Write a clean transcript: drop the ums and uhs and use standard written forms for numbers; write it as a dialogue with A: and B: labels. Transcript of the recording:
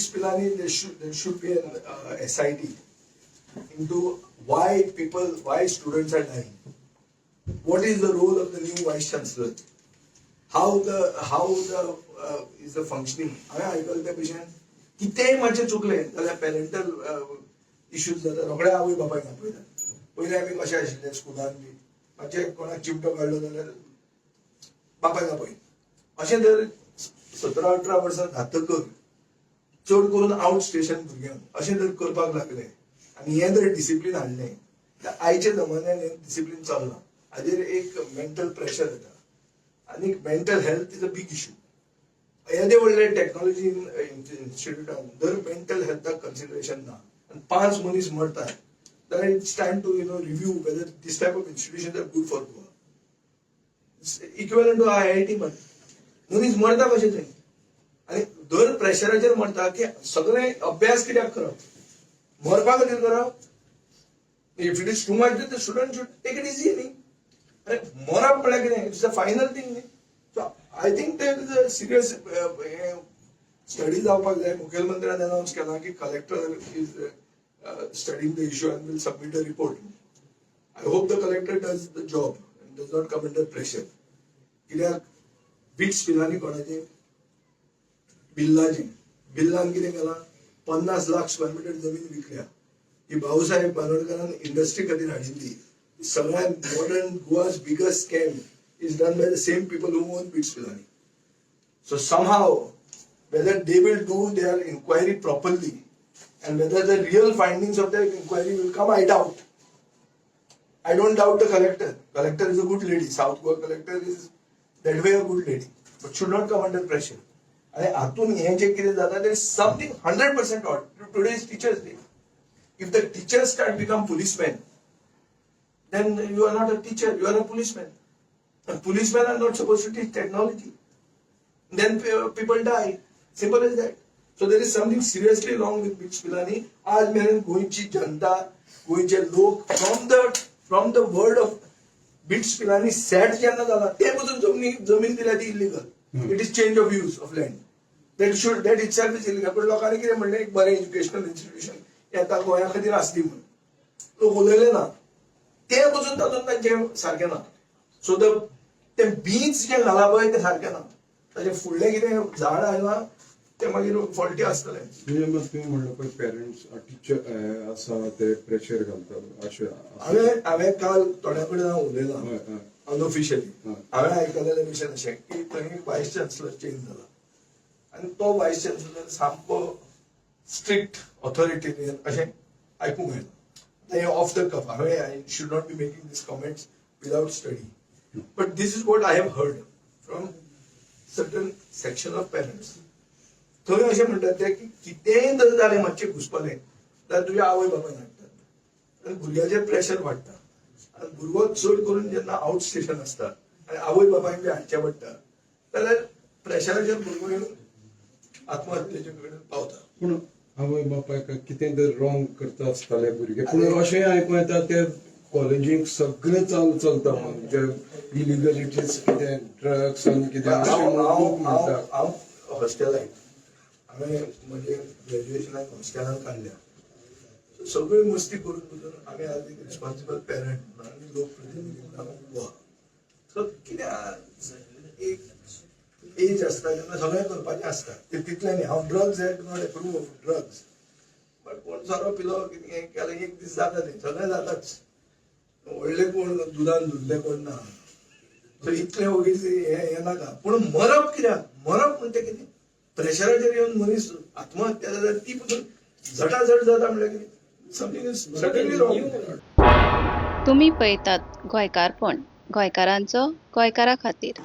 A: BITS Pilani, there should be an SIT into why students are dying. What is the role of the new vice chancellor? How the is the functioning? हांवें आयकलें त्या भशेन कितेंय मातशें चुकलें जाल्यार parental issues जाता, रोखडे आवय बापायक आपयतात. पयलीं आमी कशें आशिल्ले, स्कुलान बी मातशें कोणाक चिमटो काडलो जाल्यार बापायक आपय. अशें जर 17-18 वर्सां जातकर, चड करून आउट स्टेशन भुरग्यांक अशें जर करपाक लागले आनी हें जर डिसिप्लीन हाडलें जाल्यार, आयच्या जमान्यान हें डिसिप्लीन चलना. हाजेर एक मेंटल प्रेशर येता आनी mental health is a big issue. येदे व्हडले टॅक्नॉलॉजी इन्स्टिट्यूटान जर मेंटल हेल्थाक कन्सिडरेशन ना आनी पांच मनीस मरतात जाल्यार it's time to review whether this type of institution are good for Goa. Equivalent to IIT. मनीस मरता कशें थंय आनी दर प्रेशराचेर मरता की सगळे अभ्यास कित्याक करप, मरपा खातीर करप? If it is too much, the student should take it easy न्ही. अरे, मरप म्हळ्यार कितें? It's a final thing न्ही. So I think there is a serious study जावपाक जाय. मुखेलमंत्र्यान अनाउन्स केला की collector is studying the issue and will submit a report. I hope the collector does the job and does not come under pressure. कित्याक bits Pilani कोणाचे? बिर्लाचे. बिर्लान कितें केलां? 50 lakh square metre जमीन विकल्या. ही भाऊसाहेब बांदोडकरान इंडस्ट्री खातीर हाडिल्ली. सगळ्यात modern Goa's biggest scam is done by the same people who own BITS Pilani. So somehow, whether they will do their inquiry properly and whether the real findings of their inquiry will come, I doubt. I don't doubt the collector. Collector is a good lady. South Goa collector is that way a good lady, but should not come under pressure. आणि हातून हें जें कितें जाता, there is something 100% odd. Today is Teachers' Day. If the teachers start become policemen, then you are not a teacher, you are a policeman. And policemen are not supposed to teach technology. Then people die. Simple as that. So there is something seriously wrong with BITS Pilani. आज मेरेन गोंयची जनता, गोंयचे लोक from the word of BITS Pilani set जेन्ना जाला, ते पसून जमनी जमीन दिल्या ती illegal. It is change of use of land. That itself is illegal. पण लोकांनी कितें म्हणलें, एक बरें एज्युकेशनल इन्स्टिट्यूशन येता, गोंया खातीर आसली म्हणून लोक उलयले ना. ते पसून तातूंत तांचें सारकें ना. सो the ते बीज जें घाला पळय, तें सारकें ना. ताजें फुडलें कितें झाड आयलां, तें मागीर फॉल्टी आसतलें.
B: म्हणजे मग तुम्ही म्हणलं पळय, पेरंट्स टिचर आसा ते प्रेशर घालतात अशें.
A: हांवें काल थोड्या कडेन हांव उलयलां
B: हय हय
A: अनऑफिशियली. हांवें आयकलेलें भशेन अशें की थंय वायस चान्सलर चेंज जाला आनी तो वायस चान्सलर सामको स्ट्रिक्ट ऑथॉरिटेरियन अशें आयकूंक आयलां. आतां हें ऑफ the कफ हांवें, I should not be making this comments without study, but this is what I have heard from certain section of parents. थंय अशें म्हणटात ते की कितेंय जर जालें, मातशें घुसपलें जाल्यार तुज्या आवय बापायक हाडटात आनी भुरग्याचेर प्रेशर वाडटा. आनी भुरगो चड करून जेन्ना आउट स्टेशन आसता आनी आवय बापायक बी हाडचें पडटा जाल्यार प्रेशराचेर भुरगो येवन आत्महत्येचे कडेन पावता.
B: पूण आवय बापायक कितें तर रॉंग करता आसताले भुरगे, पूण अशें आयकूं येता, ते कॉलेजीक सगळें चालू चलता म्हणजे इलिगलिटीज, कितें ड्रग्स आनी कितें अशें
A: हांव
B: म्हणून लोक
A: हांव
B: म्हणटा.
A: हांव हॉस्टेलायट. हांवें म्हजें ग्रॅज्युएशनाक हॉस्टेलान काडल्या. सगळी मस्ती करून करून आमी आज एक रिस्पॉन्सिबल पेरंट आनी लोकप्रतिनिधी म्हणून आमी उबो आहा. सो कितें आहा, एक एज आसता तेन्ना सगळें करपाचें आसता. ते तितलें न्ही, हांव drugs, I do not approve of drugs, but कोण सोरो पिलो, कितें केलें, एक दीस जाता तें सगळें जाताच. व्हडले कोण दुदान धुल्ले कोण ना. सो इतलें ओगीच हें नाका. पूण मरप कित्याक? मरप म्हणटा कितें? प्रेशराचेर येवन मनीस आत्महत्या जाता, ती पसून झटाझट जाता म्हणल्यार कितें? Something is certainly wrong.
C: तुमी पळयतात गोंयकारपण, गोंयकारांचो गोंयकारा खातीर.